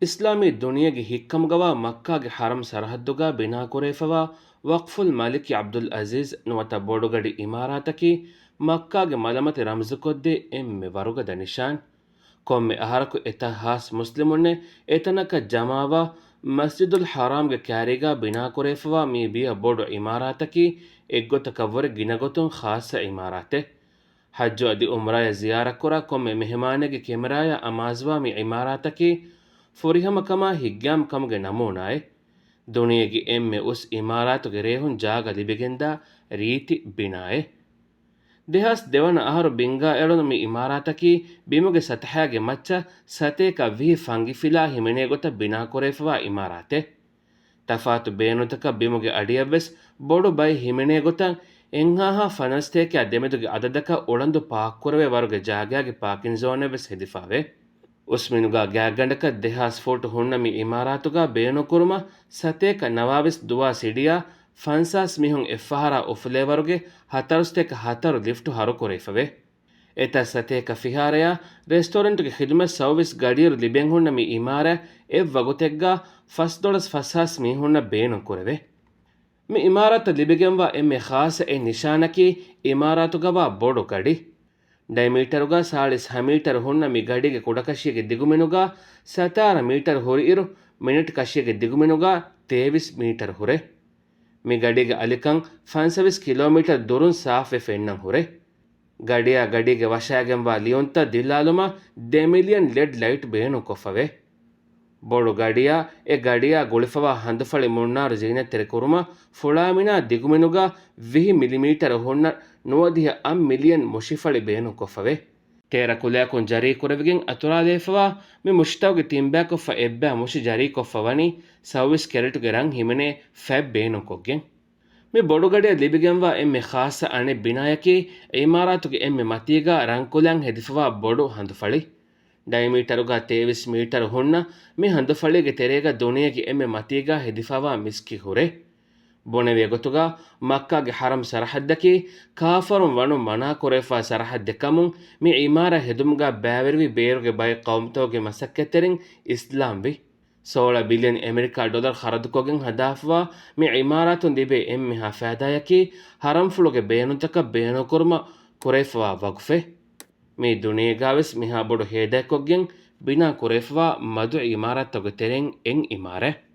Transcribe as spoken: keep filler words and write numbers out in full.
އިސްލާމީ ދުނިޔޭގެ ހިއްކަމުގަވާ މައްކާގެ ޙަރަމް ސަރަޙައްދުގަ ބިނާކުރެވިފަވާ ވަޤްފުލް މަލިކި ޢަބްދުލް ޢަޒީޒް ނުވަތަ ބޮޑުގަޑި އިމާރާތަކީ، މައްކާގެ މަލަމަތި ރަމްޒުކޮށްދޭ އެންމެ ވަރުގަދަ ނިޝާން. ކޮންމެ އަހަރަކު އެތައް ހާސް މުސްލިމުންނެއް އެތަނަކަށް ޖަމާވާ، މަސްޖިދުލް ޙަރާމްގެ ކާރީގަ ބިނާކުރެވިފަވާ މި ބިޔަ ބޮޑު އިމާރާތަކީ، އެއްގޮތަކަށްވުރެ ގިނަގޮތުން ޚާއްޞަ އިމާރާތެއް. ޙައްޖު އަދި ޢުމްރާޔަށް ޒިޔާރަތްކުރާ ކޮންމެ މެހެމާނެއްގެ ކެމެރާޔަށް އަމާޒުވާ މި ޢިމާރާތަކީ، ފުރިހަމަކަމާ ހިތްގައިމުކަމުގެ ނަމޫނާއެއް. ދުނިޔޭގެ އެންމެ އުސް އިމާރާތުގެ ރޭހުން ޖާގަ ލިބިގެންދާ ރީތި ބިނާއެއް. ދެހާސް ދެވަނަ އަހަރު ބިންގާ އެޅުނު މި އިމާރާތަކީ، ބިމުގެ ސަތަހާގެ މައްޗަށް ސަތޭކަ ވިހި ފަންގިފިލާ ހިމެނޭ ގޮތަށް ބިނާކުރެވިފަވާ އިމާރާތެއް. ތަފާތު ބޭނުންތަކަށް ބިމުގެ އަޑިއަށްވެސް ބޮޑު ބައެއް ހިމެނޭ ގޮތަށް، އެއްހާހާ ފަނަރަ ސަތޭކައާ ދެމެދުގެ އަދަދަކަށް އުޅަނދު ޕާކްކުރެވޭ ވަރުގެ ޖާގައިގެ ޕާކިން ޒޯނެއްވެސް ހެދިފަވޭ. އުސްމިނުގާ ގާތްގަނޑަކަށް ދެހާސް ފޫޓު ހުންނަ މި އިމާރާތުގާ ބޭނުންކުރުމަށް ސަތޭކަ ނަވާވީސް ދުވާ ސިޑިއާ ފަންސާސް މީހުން އެއްފަހަރާ އުފުލޭ ވަރުގެ ހަތަރު ސަތޭކަ ހަތަރު ލިފްޓު ހަރުކުރެވިފަވޭ. އެތައް ސަތޭކަ ފިހާރަޔާ ރެސްޓޯރެންޓުގެ ޚިދުމަތް ސައުވީސް ގަޑިއިރު ލިބެން ހުންނަ މި އިމާރާތް އެއްވަގުތެއްގާ ފަސް ދޮޅަސް ފަސްހާސް މީހުންނަށް ބޭނުންކުރެވޭ. މި އިމާރާތަށް ލިބިގެންވާ އެންމެ ޚާއްޞަ އެއް ނިޝާނަކީ އިމާރާތުގަވާ ބޮޑު ގަޑި. ޑައިމީޓަރުގާ ސާޅީސް ހަ މީޓަރު ހުންނަ މި ގަޑީގެ ކުޑަކަށީގެ ދިގުމިނުގާ ސަތާރަ މީޓަރު ހުރިއިރު، މިނެޓް ކަށީގެ ދިގުމިނުގާ ތޭވީސް މީޓަރު ހުރޭ. މި ގަޑީގެ އަލިކަން ފަންސަވީސް ކިލޯމީޓަރު ދުރުން ސާފުވެ ފެންނަން ހުރޭ. ގަޑިއާ ގަޑީގެ ވަށާގެންވާ ލިޔުންތައް ދިއްލާލުމަށް ދެ މިލިއަން ލެޑް ލައިޓް ބޭނުންކޮށްފަވޭ. ބޮޑު ގަޑިއާ އެ ގަޑިއާ ގުޅިފަވާ ހަނދުފަޅި މުންނާރު ޒީނަތްތެރިކުރުމަށް ފުޅާމިނާ ދިގުމިނުގާ ވިހި މިލިމީޓަރު ހުންނަ ނުވަދިހަ އަށް މިލިއަން މުށިފަޅި ބޭނުންކޮށްފަވޭ. ތޭރަ ކުލަޔަކުން ޖަރީކުރެވިގެން އަތުރާލައިފަވާ މި މުށިތަކުގެ ތިންބަޔަކު ފަ އެއްބައި މުށި ޖަރީކޮށްފަ ވަނީ ސައުވީސް ކެރެޓުގެ ރަން ހިމެނޭ ފަތް ބޭނުންކޮށްގެން. މި ބޮޑުގަޑިއަށް ލިބިގެންވާ އެންމެ ޚާއްޞަ އަނެއް ބިނާޔަކީ، އިމާރާތުގެ އެންމެ މަތީގާ ރަންކުލައިން ހެދިފަވާ ބޮޑު ހަނދުފަޅި. ޑައިމީޓަރުގާ ތޭވީސް މީޓަރު ހުންނަ މި ހަނދުފަޅީގެ ތެރޭގަ ދުނިޔޭގެ އެންމެ މަތީގާ ހެދިފަވާ މިސްކިތް ހުރޭ. ބުނެވޭ ގޮތުގާ، މައްކާގެ ޙަރަމް ސަރަޙައްދަކީ ކާފަރުން ވަނުން މަނާކުރެވިފަވާ ސަރަޙައްދެއް ކަމުން، މި އިމާރާތް ހެދުމުގާ ބައިވެރިވި ބޭރުގެ ބައެއް ޤައުމުތަކުގެ މަސައްކަތްތެރިން އިސްލާމްވި. ސޯޅަ ބިލިއަން އެމެރިކާ ޑޮލަރު ޚަރަދުކޮށްގެން ހަދާފަވާ މި އިމާރާތުން ލިބޭ އެންމެހާ ފައިދާޔަކީ، ޙަރަމްފުޅުގެ ބޭނުންތަކަށް ބޭނުންކުރުމަށް ކުރެވިފަވާ ވަގުފެއް. މީ ދުނިޔޭގާވެސް މިހާ ބޮޑު ހޭދައެއްކޮށްގެން ބިނާ ކުރެވިފަވާ މަދު އިމާރާތްތަކުގެ ތެރެއިން އެއް އިމާރާތް.